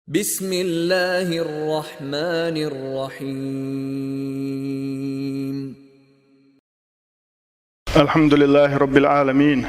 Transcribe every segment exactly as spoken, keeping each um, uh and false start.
بسم الله الرحمن الرحيم. الحمد لله رب العالمين.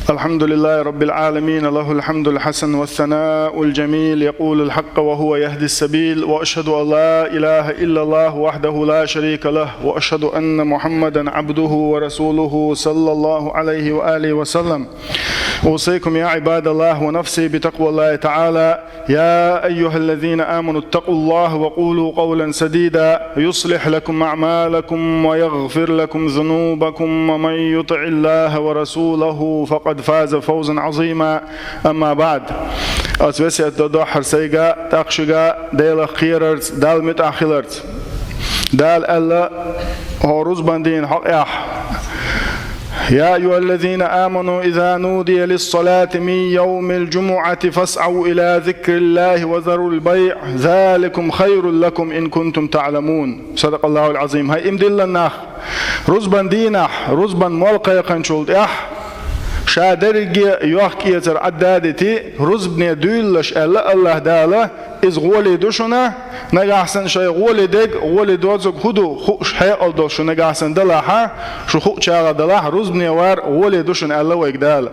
الحمد لله رب العالمين، له الحمد الحسن والثناء الجميل، يقول الحق وهو يهدي السبيل، وأشهد أن لا إله إلا الله وحده لا شريك له، وأشهد أن محمدا عبده ورسوله صلى الله عليه وآله وسلم. أوصيكم يا عباد الله ونفسي بتقوى الله تعالى. يا أيها الذين آمنوا اتقوا الله وقولوا قولا سديدا يصلح لكم أعمالكم ويغفر لكم ذنوبكم ومن يطع الله ورسوله فقد فاز فوزا عظيما. أما بعد. Аз весет до дуьххьара сайга, тӀаккха шуьга Делах кхерарца, Далла муьтӀахь хиларца. Дала аьлла хӀара рузбан дийнан хьокъехь: يا أيها الذين آمنوا إذا نودي للصلاة من يوم الجمعة فاسعوا إلى ذكر الله وذروا البيع ذلكم خير لكم إن كنتم تعلمون. صدق الله العظيم. ХӀай иман диллина нах, рузбан дийнахь, рузбан молла кхайкхинчул тӀаьхьа ша дерриге йохк-эцар Ӏадда а дитий, рузбане дуьйлалаш аьлла АллахӀ Дала, иза гӀоле ду шуна, нагахь санна шайн гӀоле дерг, гӀоле доцург хӀун ду хууш хьекъал долуш шу нагахь санна далахь, шу хуучарах далахь, рузбане вар гӀоле ду шуна аьлла вайга Дала.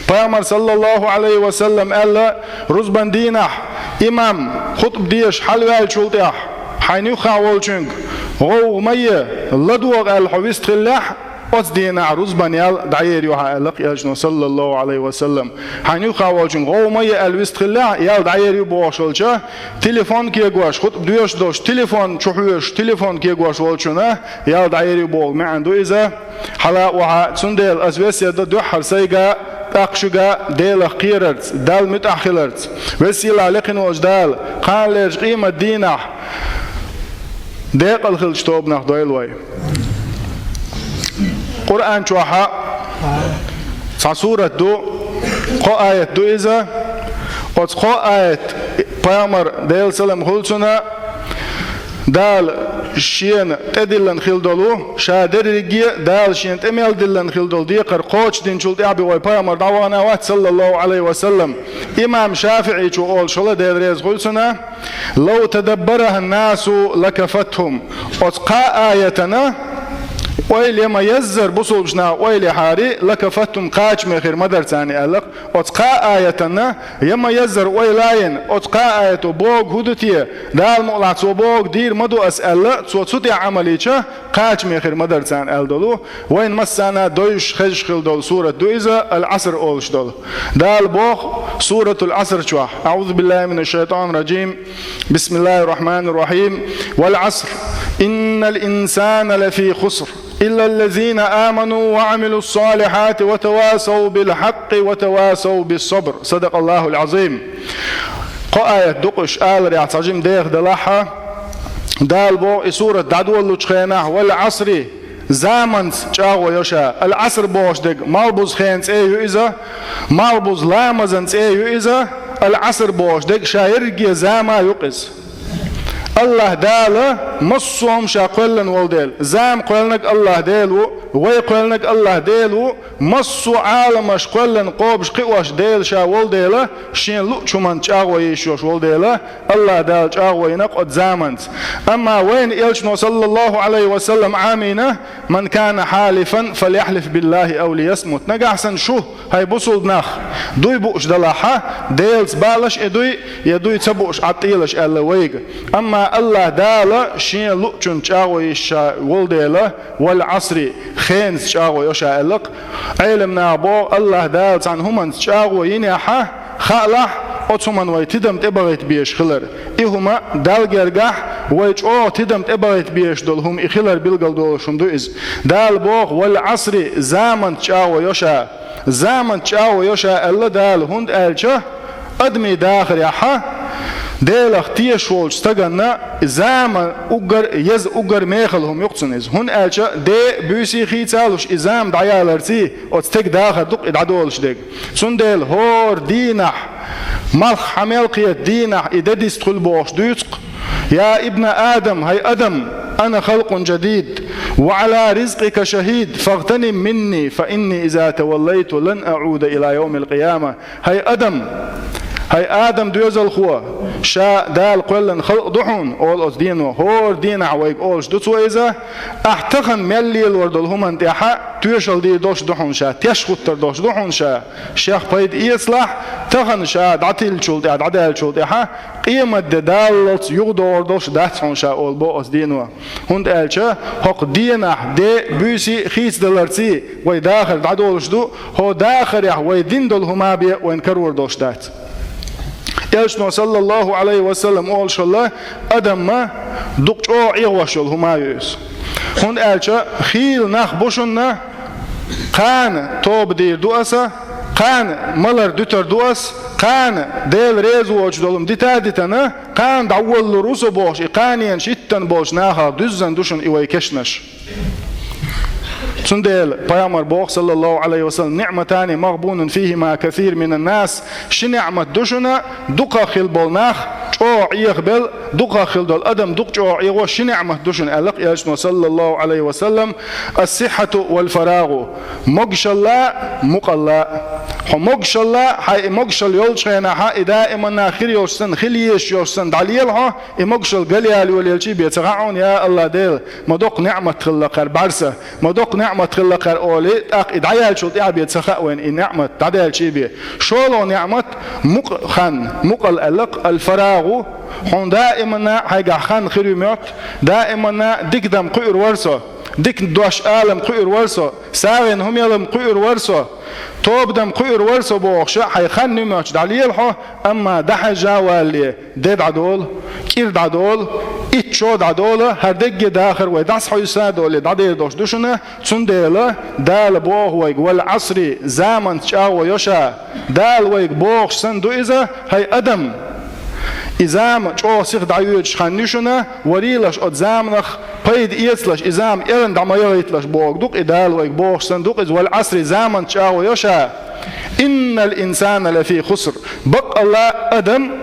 Пайхамара, саллаллахӀу Ӏалайхи ва саллам, аьлла, рузбан дийнахь имам хутба дезаш хьалаваьллачул тӀаьхьа хьайна юххехь волчуьнга гӀовгӀа ма е, ладогӀа аьлла хьо вистхиллехь, оцу дийнахь рузбан ял дӀаер ю хьан аьлла-кх элчано, саллаллахӀу Ӏалайхи ва саллам. Хьайна юххехь волчуьнга гӀовгӀа ма е аьлла вистхиллехь, ял дӀаер ю бохуш волча, телефон кегош, хутба доьшуш долуш, телефон чу хьоьжуш, телефон кегош волчунна ял дӀаер ю боху маьӀна ду иза. Хьала а вахьа, цундела аз весет до дуьххьара сайга, тӀаккха шуьга Делах кхерарца, Далла муьтӀахь хиларца. Везачу лекха волчу Дала кханалерчу къематан дийнахь декъала хиллачу тобанах дойла вай. Къуръан чохь цхьа сурат ду, кхо аят ду иза. Оцу кхо аят пайхамар, Делан салам хуьлда цунна, Дала шена тӀедиллина хилла долу, ша дерриге а Дала шена тӀе мел диллина хилла долу декхар кхочушдинчул тӀаьхьа бен вай пайхамар дӀавахана вац, саллаллахӀу Ӏалайхи ва саллам. Имам ШафиӀичо олуш хилла, Дела реза хуьлда цунна: «لو تدبرها الناس لكفتهم». Оцу кхаа аятана ойла ма еззара бусулбачу наха ойла яхьара, «لكفتهم», кхачаме хир ма дара царна аьлла-кх. Оцу кхаа аятана ма еззара ойла а йина, оцу кхаа аято бохург хӀун ду те, Дала мукъалахь цо бохург дийр ма ду ас аьлла, цо цу тӀехь Ӏамал йича, кхачаме хир ма дара царна аьлла долу, вайна массарна дойуш, хезаш хилла долу сурат ду иза, Ал-Ӏаср олуш долу. Дала боху Суратул Ӏаср чохь: أعوذ بالله من الشيطان الرجيم. بسم الله الرحمن الرحيم. والعصر. إن الإنسان لفي خسر. إلا الذين آمنوا وعملوا الصالحات وتواصوا بالحق وتواصوا بالصبر. صدق الله العظيم. Кхо аят ду-кх уьш, аларехь цхьа жима деха далахь. Дала боху и сурат дӀадолалучу хенахь: «Вал Ӏасри», заманца чӀагӀо йо ша. Ал-Ӏаср бохуш дерг малхбуза хенан цӀе ю иза, малхбуза ламазан цӀе ю иза, Ал-Ӏаср бохуш дерг ша ерриге зама ю-кх иза. АллахӀ Дала массо а хӀума ша кхоьллина волу дела, зама кхоьллинарг АллахӀ Дела ву, вай кхоьллинарг АллахӀ Дела ву, массо а Ӏаламаш кхоьллина кхобуш кхиош Дела ша волу дела, шен луъучу хӀуманца чӀагӀо йийш йолуш волу дела, АллахӀ Дала чӀагӀо йина-кх оцу заманца. Амма вайна элчано, саллаллахӀу Ӏалайхи ва саллам, Ӏамийна: «من كان حالفا فليحلف بالله أو ليصمت». Нагахь санна шу, хӀай бусулба нах, дуй бууш далахь, Делаца баалаш и дуй, я дуй ца бууш Ӏад тӀелаш аьлла вайга. Амма АллахӀ Дала шен луъучунца чӀагӀо йийш ша волу дела, «Вал Ӏасри», хенца чӀагӀо йо ша аьлла-кх. Ӏелам наха боху, АллахӀ Дала цхьана хӀуманца чӀагӀо йинехь, хаалахь, оцу хӀуманна вай тидам тӀебахийта безаш хилар. И хӀума Далла гергахь вай чӀогӀа тидам тӀебахийта безаш долу хӀума и хилар билгалдолуш хӀума ду иза. Дала боху: «Вал Ӏасри», заманца чӀагӀо йо ша. Заманца чӀагӀо йо ша аьлла Дала, хӀунда аьлча адамийн дахарехь Делах тешаш волчу стаганна зама уггар еза, уггар мехала хӀума ю-кх цунна иза. ХӀунда аьлча де а, буьйса а хийцалуш и зама дӀаяларций, оцу стеган дахар ду-кх и дӀадолуш дерг. Цундела хӀора дийнахь, малх хьан мел кхета дийнахь и де дистхуьлу бохуш дуьйцу-кх: «يا ابن آدم», хӀай адам, «أنا خلق جديد وعلى رزقك شهيد فاغتنم مني فإني إذا توليت لن أعود إلى يوم القيامة». ХӀай адам, «ХӀай Адам доьзалхо, ша Дала кхоьллина халкъ ду хьуна», — олу оцу дено. ХӀора дийнахь вайга олуш ду цо иза: «Ахь тахана мел лелор долу хӀуманна тӀехь тоьшалла дийр долуш ду хьуна ша, теш хӀуттур долуш ду хьуна ша, шех пайда эцалахь, тахана ша дӀатиллачул тӀехь, дӀадаьллачул тӀехь, къематде даллалц юхадогӀур долуш дац хьуна ша», — олу боху оцу дено. ХӀунда аьлча хӀокху дийнахь де а, буьйса а хийцадаларций вай дахар дӀадолуш ду, хӀокху дахарехь вай дина долу хӀума бен вайна карор долуш дац. Элчано, саллаллаху Ӏалайхи ва саллам, олуш хилла: «Адамна дукха чӀогӀа эгӀош йолу хӀума ю иза». ХӀунда аьлча хийла нах бу шуна, кхана тоба дийр ду аса, кхана малар дуьтур ду ас, кхана Дела реза воцуш долу хӀума дита а дитина, кхана дӀаволлур ву со бохуш, и кханенаш йиттина болчу нахах дуьззина ду шуна и вай кешнаш. Цундела пайхамар боху, саллаллаху Ӏалайхи ва саллам: «НиӀматани магъбунун фихима касир минан нас». Ши неӀмат ду шуна, дукхах хилла болу нах чӀогӀа Ӏехабелла, дукхах хилла долу адам дукха чӀогӀа эгӀо, ши неӀмат ду шуна, аьлла-кх Элчано, саллаллаху Ӏалайхи ва саллам: «Ас-сиххату вал фарагу». Могушалла, мукъалла. Хьо могушалла, хьайн и могушалла йолчу хенахь, и даиманна хир йолуш санна, хила езаш йолуш санна дӀалела хьо, и могушалла галъяла йолаелчий бен ца хаьа хьуна: «Я АллахӀ Дела, ма доккха неӀмат хилла-кх хӀара бӀаьрса, ма доккха неӀмат хилла-кх хӀара», — олий, тӀаккха и дӀаяьллачул тӀаьхьа бен ца хаьа вайна и неӀмат дӀадаьлчий бен. ШолгӀа неӀмат мукъа-, хан, мукъалла аьлла-кх, ал-фарагу, хьуна даиманна хьайгахь хан хир ю моьтту, даиманна дика дам кхуьур вара со, дика дош алам кхуьур вара со, сагӀина хӀума ялам кхуьур вара со, тоба дам кхуьур вара со бохуш, хьайн хан ю моьттуш дӀалела хьо, амма дӀахьаьжжа а валале, де дӀадолу, кӀира дӀадолу, итт шо дӀадолу, хӀара дерриге дахар вай дӀасахьуьйсу а долий дӀадер долуш ду шуна, цундела Дала боху вайга: «Вал Ӏасри», заманца чӀагӀо йо ша. Дала вайга бохуш санна ду иза: «ХӀай адам, и зама чӀогӀа сиха дӀайоьдуш хан ю шуна, варийлаш оцу заманах пайда эцалаш, и зама эрна дӀа ма яхийталаш», — бохург ду-кх и, Дала вайга бохуш санна ду-кх иза: «Вал Ӏасри», заманца чӀагӀо йо ша. «Иннал инсана лафи хуср». Баккъалла адам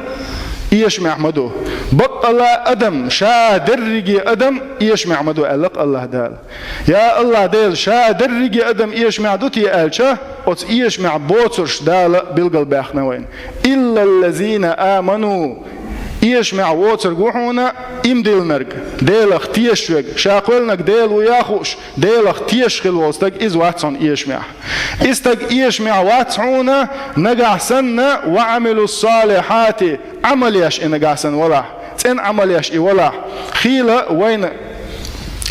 эшамехь ма ду. Баккъалла адам, ша дерриге адам эшамехь ма ду, аьлла-кх АллахӀ Дала. Я АллахӀ Дела, ша дерриге адам эшамехь ду те аьлча, оцу эшамехь боцурш Дала билгалбаьккхина вайна. «Иллаллазина аману». Эшамехь воцург ву хьуна иман диллинарг, Делах тешаш верг, ша кхоьллинарг Дела ву а хууш, Делах тешаш хилла волу стаг, иза вац хьуна эшамехь. И стаг эшамехь вац хьуна, нагахь санна, «ва Ӏамилус-салихьати», Ӏамал еш и нагахь санна валахь, цӀена Ӏамал еш и валахь. Хийла вайна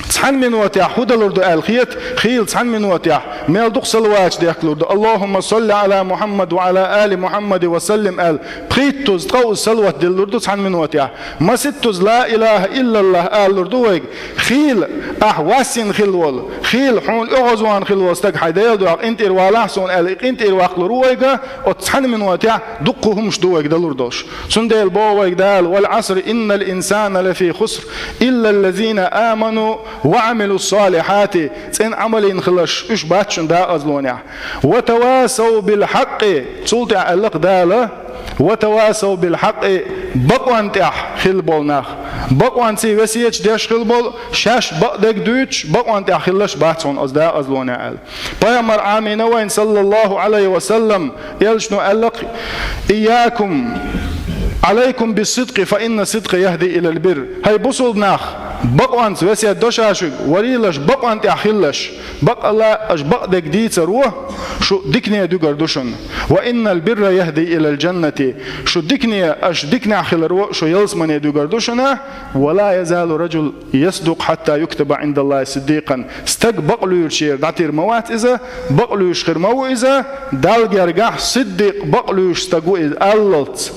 цхьана минотехь хӀун далур ду аьлла хета, хийла цхьана минотехь мел дукха салаваташ дехкалур ду: «Аллахумма салли Ӏала Мухьаммад ва Ӏала али Мухьаммад ва саллим», — аьлла, пхийттазза, ткъаузза салават диллур ду цхьана минотехь. Маситтазза «Ла илахӀа иллаллахӀ» алалур ду вайга. Хийла ахь вассина хилла волу, хийла хьуна оьгӀазвахна хилла волу стаг хьайн Делан дуьхьа къинтӀера валахь суна аьлла, и къинтӀера ваккхалур ву вайга, оцу цхьана минотехь дуккха хӀуманаш ду вайга далур долуш. Цундела боху вайга Дала: «Вал Ӏасри, иннал инсана лафи хуср, иллаллазина аману ва Ӏамилус-салихьати», цӀена Ӏамал йина хиларш, уьш бац шуна декъазлонехь. «Ва тавасав бил хьакъкъи», цул тӀаьхьа аьлла-кх Дала: «Ва тавасав бил хьакъкъи», бакъонна тӀехь хилла болу нах. Бакъонций весеташ деш хилла болу, шаьш бакъдерг дуьйцуш, бакъонна тӀехь хилларш бац хьуна оцу декъазлонехь аьлла. Пайхамар Ӏамийна вайна, саллаллаху Ӏалайхи ва саллам, элчано аьлла-кх: «Ийякум, Ӏалайкум бис-сидкъи, фа инна сидкъа яхӀди илал бир». ХӀай бусулба нах, бакъонца весет до ша шуьга, варийлаш бакъонна тӀехь хиллаш. Бакъалла аша бакъдерг дийцаро шу дикане дуьгур ду шуна. «Ва иннал бирра яхӀди илал джаннати». Шу дикане, аша диканехь хиларо шу ялсамане дуьгур ду шуна. «Ва ла язалу раджул ясдукъу хьатта юктаба Ӏиндаллахи сиддикъан». Стаг бакълуьйрачеран дӀатир ма вац иза, бакълуьйш хир ма ву иза, Далла гергахь сиддикъ, бакълуьйш стаг ву иза аллалц.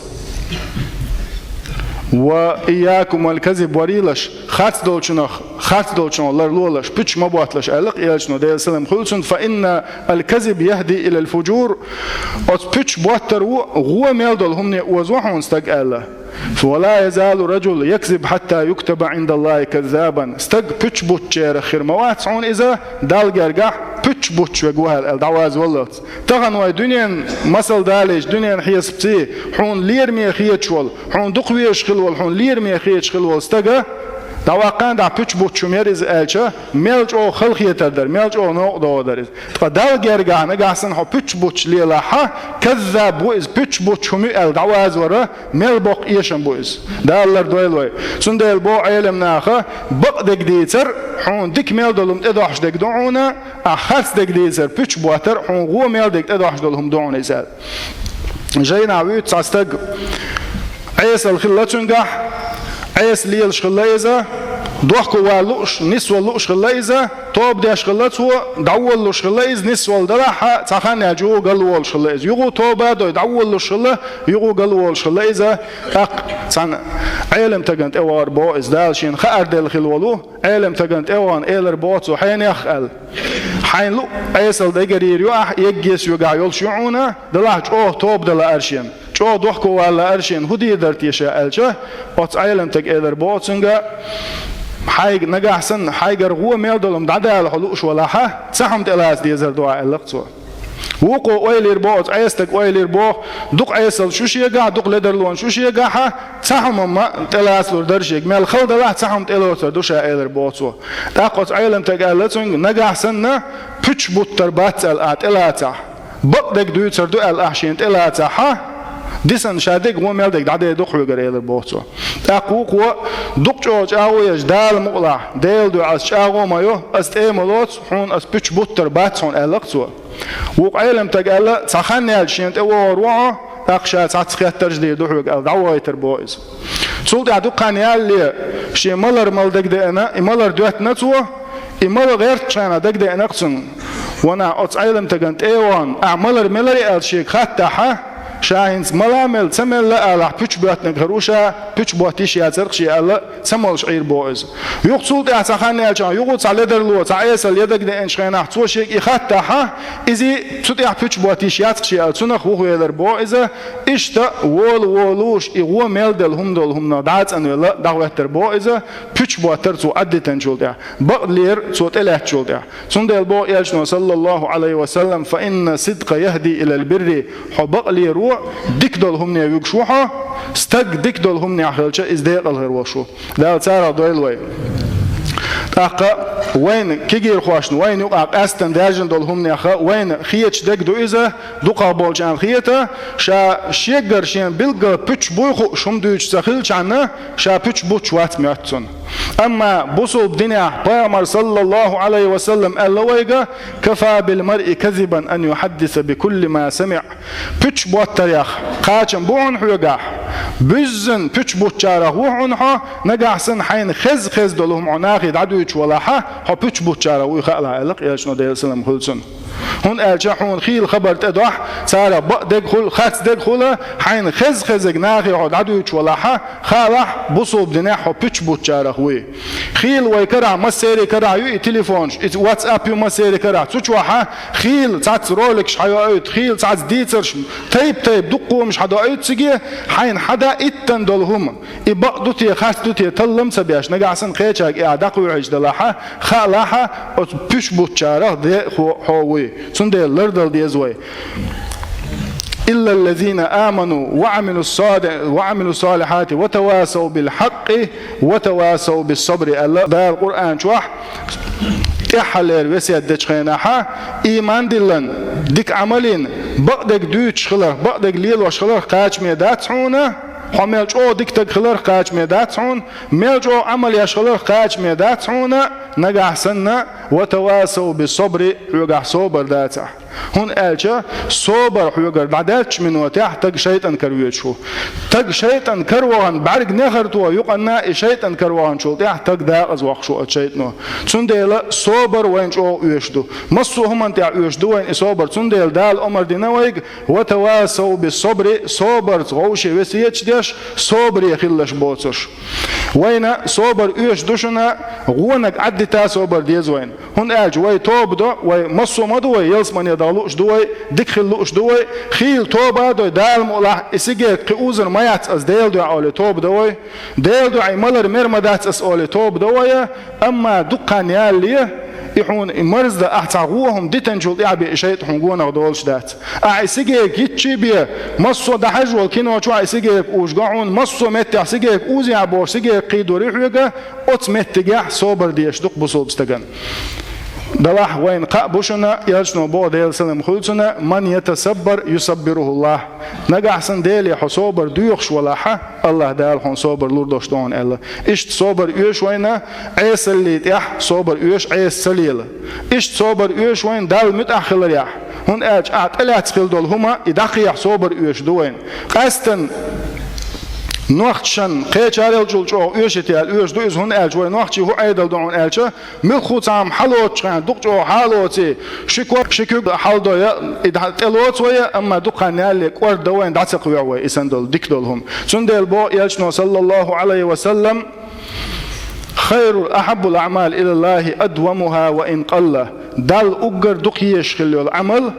«Ва ийякум вал казиб», варийлаш, харц долчунах, харц долчунах ларлолаш, пуьчаш ма ботталаш аьлла-кх элчано, Делан салам хуьлда цунна: «Фа инна ал-казиб яхӀди илал фуджур». Оцу пуьчаш боттар ву гӀо мел долу хӀумане озо хьуна стаг аьлла. «Ва ла язалу раджул якзиб хьатта юктаба Ӏиндаллахи каззабан». Стаг пуьчаш буттучарах хир ма вац хьуна иза, Далла гергахь пуьчаш буттуш верг ву хьо аьлла дӀавазваллалц. Тахана вай дуьненан масал далийча, дуьненан хьесапций, хьуна лераме хеташ волу, хьуна дукха везаш хилла волу, хьуна лераме хеташ хилла волу стага ДӀаваккхана дӀа пуьчу бутташ хӀума яра иза аьлча, мел чӀогӀа халахетар дара, мел чӀогӀа новкъа догӀу дара иза. Ткъа Далла гергахь нагахь санна хьо пуьчу бутташ лелахь, каззаб ву иза, пуьчу бутташ хӀума ю аьлла дӀавазор мел боккха эшам бу иза. Дала лардойла вай. Цундела боху Ӏеламнаха, бакъдерг дийцар, хьуна дика мел долу хӀума тӀедохьуш дерг ду хьуна, а харцдерг дийцар, пуьчу боттар, хьуна вон мел дерг тӀедохьуш долу хӀума ду хьуна иза аьлла. Жайнахь вуьйцу цхьа стаг. Ӏесалла хилла цуьнгахь, Ӏеса лелаш хилла иза, дохко вала лууш, нисвала лууш хилла иза, тоба деш хилла цо, дӀаволалуш хилла иза, нисвала далахь а, цхьа хан яьлча юха галволуш хилла иза. Юха тоба а дой, дӀаволалуш хилла, юха галволуш хилла иза. ТӀаккха цхьана Ӏеламстагана тӀе вахара боху иза, Дала шена хаарделла хилла волу, Ӏеламстагана тӀе вахана элира боху цо, хьенех аьлла. Хьайна луъу Ӏесалла дегара йийр ю ахь, эггара соьгахь йолуш ю хьуна, делахь чӀогӀа тоба дан лаьара шена, чӀогӀа дохко вала лаьара шена, хӀун дийр дара теша аьлча, оцу Ӏеламстага элира боху цуьнга, хьайга нагахь санна, хьайгара вон мел долу хӀума дӀадала хьо лууш валахь, цхьа хӀума тӀелаца дезар ду ахь аьлла-кх цо. Вукхо ойла йира боху, оцу Ӏесастага ойла йира боху, дукха Ӏесаллаш ю шегахь, дукха ледарлонаш ю шегахь, цхьа хӀума-м тӀелацалур дара шега, мел хала далахь цхьа хӀума тӀелоцур ду ша элира боху цо. ТӀаккха оцу Ӏеламстага аьлла цуьнга, нагахь санна, пуьчу буттар бац аьлла ахь тӀелацахь, бакъдерг дуьйцур ду аьлла ахь шена тӀелацахь, дисина ша дерг вон мел дерг дӀадер ду хьоьгара элира боху цо. ТӀаккха вукхо дукха чӀогӀа чӀагӀо еш, Дала мукъалахь, Делан дуьхьа ас чӀагӀо ма йо, ас тӀе а ма лоцу, хьуна ас пуьчу буттар бац хьуна аьлла-кх цо. Вукху Ӏеламстага аьлла, цхьа хан яьлча шена тӀе вогӀур ву хьо, тӀаккха ша цхьацца хеттарш дийр ду хьоьга аьлла, дӀавахийтира боху иза. Цул тӀаьхьа дукха хан ялале, шен малар мала дагадеана, и малар доьттина цо, и мала гӀертачу хенахь дагадеана-кх цунна. Ванах, оцу Ӏеламстагана тӀе а вахана, ахь малар мелара аьлла шега хаттахь, ша хӀинца мала мелла, ца мелла алахь, пуьчу боьттинарг хир ву ша, пуьчу ботта йиш яцара-кх шен аьлла, ца молуш Ӏийра боху иза. Юха цул тӀаьхьа цхьа хан яьлча, юха цхьа ледарло, цхьа Ӏесалла дагадеанчу хенахь, цо шега и хаттахь, иза цу тӀехь пуьчу ботта йиш яц-кх шен аьлла, цунах вухавелира боху иза. Иштта вола-волуш, и вон мел делла хӀума долу хӀуманах дӀа а цӀанвелла, дӀахӀоьттира боху иза, пуьчу боттар цо Ӏаддитинчул тӀаьхьа, бакъдолера цо тӀелаьцначул тӀаьхьа. Цундела боху элчано, саллаллаху Ӏалайхи ва саллам: «Фа инна сидка яхӀди илал бирри». Хьо бакъ леро дика долу хӀумане вуьгуш ву хьо, стаг дика долу хӀуманехь хилча, иза декъала хир волуш ву. Дала царах дойла вай. ТӀаккха вайна кегийрхошна, вайна юкъахь къаьсттина даьржина долу хӀуманех вайна хеташ дерг ду иза, дукхахболчарна хета, ша шегара шена билггал пуьчу буй хууш хӀума дуьйцуш ца хилчахьана, ша пуьчу бутташ вац моьтту цунна. Амма бусулба динехь Пайхамар, саллаллаху Ӏалайхи ва саллам, аьлла вайга: «Кафа бил маръи казибан ан юхьаддиса би кулли ма самиъ». Пуьчу боттарех кхачам бу хьуна хьоьгахь, буьззина пуьчу буттачарах ву хьуна хьо, нагахь санна хьайна хеза-хеза долу хӀума хьо нахе дӀадуьйцуш валахь, хьо пуьчу буттачарах вуй хаалахь, аьлла-кх элчано, Делан салам хуьлда цунна. ХӀунда аьлча хьуна хийла хабар тӀедохь, царах бакъдерг хуьлу, харцдерг хуьлу, хьайна хеза-хезаг нахе хьо дӀадуьйцуш валахь, хаалахь, бусулба динехь хьо пуьчу буттачарах вуй. Хийла вай карахь, массерий карахь ю и телефонаш, и WhatsApp ю массерий карахь. Цу чохь хийла цхьацца роликаш хьайоуьйту, хийла цхьацца дийцарш, тайп-тайп дуккха хӀумаш хьадоуьйту циге, хьайна хьадаиттина долу хӀума. И бакъ ду те, харц ду те, таллам ца беш, нагахь санна кхечаьрга и ахь дӀакхоьхьуьйтуш далахь, хаалахь, оцу пуьчу буттачарах де хьо, хьо вуй. Цундела лардала деза вай. «Иллаллазина аману ва амилу ссали-, ва амилу ссалихьати ва тавасав бил хьакъи ва тавасав бис сабри», аьлла Дала Къуръан чохь, тӀаьххьаллера весет дечу хенахь, ийман диллина, дика Ӏамал йина, бакъдерг дуьйцуш хиларх, бакъдерг лелош хиларх кхачаме дац хьуна, хьо мел чӀогӀа дика стаг хиларх кхачаме дац хьуна, мел чӀогӀа Ӏамал еш хиларх кхачаме дац хьуна, нагахь санна, «ва тавасав бис сабри», хьоьгахь собар дацахь. ХӀунда аьлча собар хьоьгара дӀадаьллачу минотехь стаг шайтӀан кара воьдуш ву. Стаг шайтӀан кара вахана бӀаьрг нехарто юкъанна, и шайтӀан кара ваханчул тӀаьхьа стаг дакъаза воккхуш ву оцу шайтӀано. Цундела собар вайна чӀогӀа оьшуш ду. Массо а хӀуманна тӀехь оьшуш ду вайна и собар. Цундела Дала омар дина вайга: «Ва тавасав бис сабри», собарца вовше весеташ деш, собаре хилалаш боцурш. Вайна собар оьшуш ду шуна, гӀонаг Ӏаддита собар деза вайна. ХӀунда аьлча вай тоба до, вай массо а ма ду вай, ялсамане даха лууш ду вай, дика хила лууш ду вай, хийла тоба а дой, Дала мукъалахь, и сигарет кхин узар ма яц ас Делан дуьхьа олий тоба до вай, Делан дуьхьа и малар мер ма дац ас олий тоба до вай, амма дукха хан ялале, И хьуна и марзда ахь цхьа гӀо хӀума дитанчул тӀаьхьа бен и шайтӀа хьуна гонах долуш дац. Ахь и сигаретка йитчий бен, массо а дӀахьаьжжа волу кино чохь и сигаретка узуш го хьуна, массо а меттехь сигаретка узехь бохуш сигаретка кхийдор ю хьоьга, оцу меттигехь собар дезаш ду-кх бусулба стагана. Делахь вайна кхаъ бу шуна, элчано боху, Делан салам хуьлда цунна: «Ман ятасаббар, юсаббирухуллах». Нагахь санна Деле хьо собар доьхуш валахь, АллахӀ Дала хьуна собар лур долуш ду хьуна аьлла. Иштта собар оьшу вайна Ӏесаллин тӀехь, собар оьшу Ӏеса ца лела. Иштта собар оьшу вайна Далла муьтӀахь хиларехь, хӀунда аьлча ахь тӀелаьцна хила долу хӀума и дӀакхехьа собар оьшу ду вайна. Къаьстина нохчашна кхечарел чӀогӀа оьшуьйту аьлла оьшу ду иза, хӀунда аьлча вай нохчий хӀун Ӏедал ду хьуна аьлча, муьлхха цхьа хӀума хьалоцучу хенахь дукха чӀогӀа хьалоций, ши ког, ши куьг хьалдой, и дӀа-, тӀелоцу вай, амма дукха хан ялале кӀордадо вайна, дӀа ца кхоьхьу вай и санна долу дика долу хӀума. Цундела боху элчано, саллаллаху Ӏалайхи ва саллам: «Хайрул, ахьаббул аъмали илаллахи адвамуха ва ин къалла». Далла уггар дукха езаш хила йолу Ӏамал,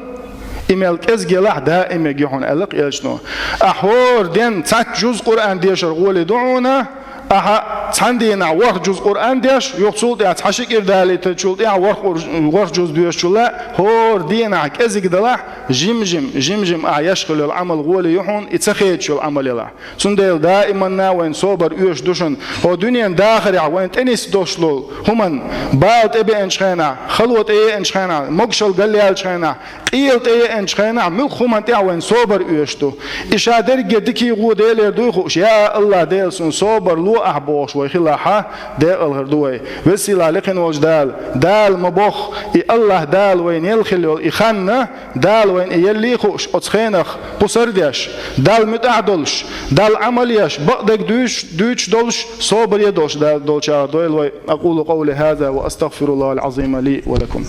и мел кӀезиг елахь, даим мегаш ю хьуна аьлла-кх элчано. Ахь хӀора ден цхьацца жуз Къуръан дешар гӀоле ду хьуна, ахьа цхьана дийнахь ворхӀ жуз Къуръан деш, юха цул тӀаьхьа цхьа ши кӀира далийтарчул тӀаьхьа ворхӀ ур-, ворхӀ жуз доьшучул а, хӀора дийнахь кӀезиг далахь, жим-жим, жим-жим ахь еш хила йолу Ӏамал гӀоле ю хьуна, и ца хедаш йолу Ӏамал елахь. Цундела даиманна вайна собар оьшу ду шуна. ХӀокху дуьненан дахарехь вайна тӀенисдеш долу хӀуманна, бала тӀебеанчу хенахь, хало тӀееанчу хенахь, могушалла галъяьллачу хенахь, къела тӀееанчу хенахь, муьлхха хӀуманна тӀехь вайна собар оьшу ду. И ша дерриге дикий гӀо Делера дуй хууш, я АллахӀ, Дела, суна собар ло ахь бохуш вай хилахь, декъалхар ду вай. Веза-сийлахь лекхина волчу Дала, Дала ма-бохху, и АллахӀ Дала вайна елла хила йолу и хан, Дала вайна и еллий хууш, оцу хенах кхусар а деш, Далла муьтӀахь а долуш, Далла Ӏамал а еш, бакъдерг дуьйцуш, дуьйцуш долуш, собаре а долуш Дала долчарах дойла вай. أقول قولي هذا وأستغفر الله العظيم لي ولكم.